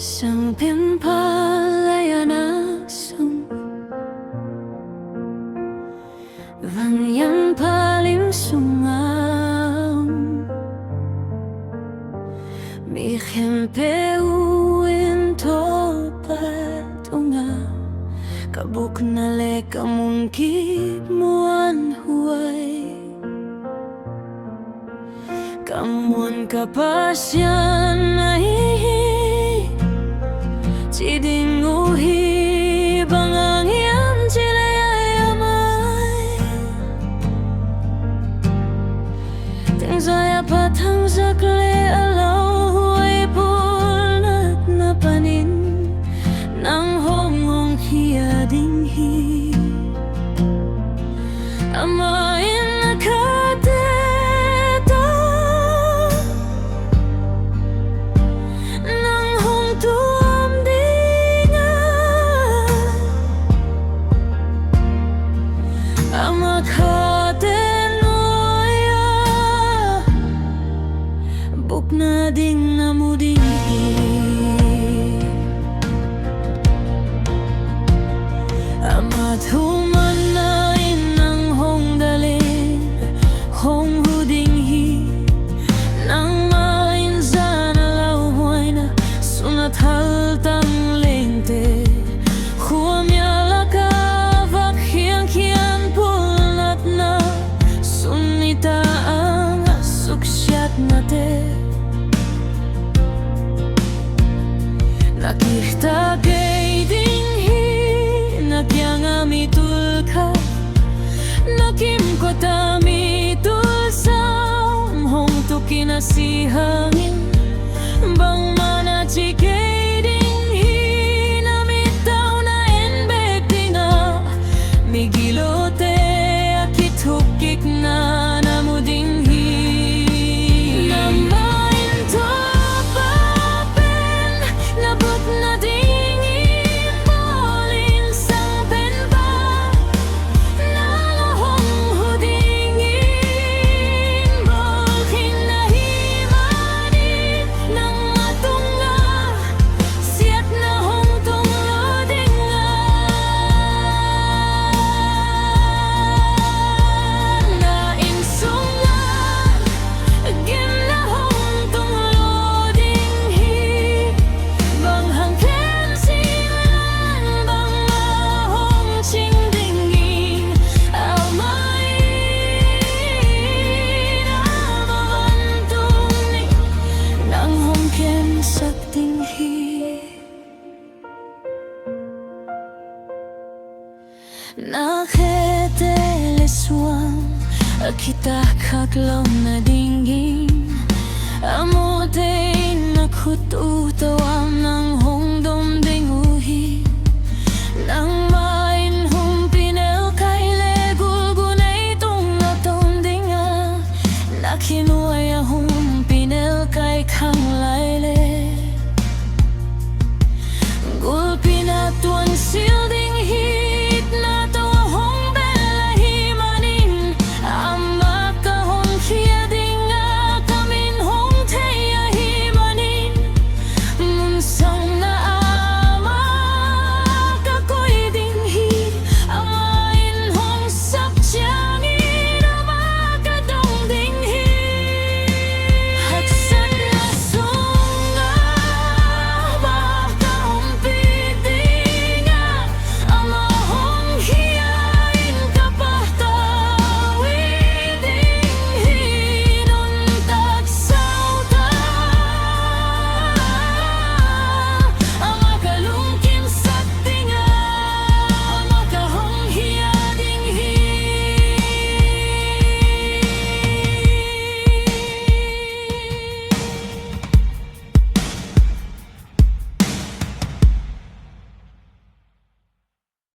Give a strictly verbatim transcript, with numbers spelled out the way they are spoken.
Sang penpa lei a na sung, vanyangpa lim sung a om, mi khempeuh in Topa tungah ka bukna leh ka munkip muanhuai, ka muan ka Pasian ahi hi, ci ding uh hi. Bang hang hiam cih leh a mai teng zai a pha thangzak leh a lauhuai pulnatna panin nang hong hongkhia ding hi. Amah in a khate tawh nang hong tuam ding a, amah khate nuai-ah bukna ding na mu ding hi. Amah thumanna in nang hong dalin hong hu ding hi. Nangmah in zan a lauhuaina sung a thaltang lengte, khuamial lakah vak khiankhian pulnatna sung nita angah suksiatnate, na kihta kei ding hi. Na kiangah mi tul khat, na kimkot ah mi tul sawm hong tukin a si hangin, bangmah na ci kei ding hi. Na mittau na en beek ding a, migilute a kithuk kikna na mu ding hi. Nangmah in Topa pen na bukna dingin bawl in, Sang penpa nang a hong hu dingin bawl khin na hi manin, nangmah tungah siatna hong tung lo ding a, na inn sungah gimna hong tung lo ding hi. Bang hang khem cih leh bangmah hong cing ding hi. Amah in a vantung nih nang hong khemsak ding hi. Na khete leh suang a kitakhak loh nadingin, a mute in na khut uh tawh a nang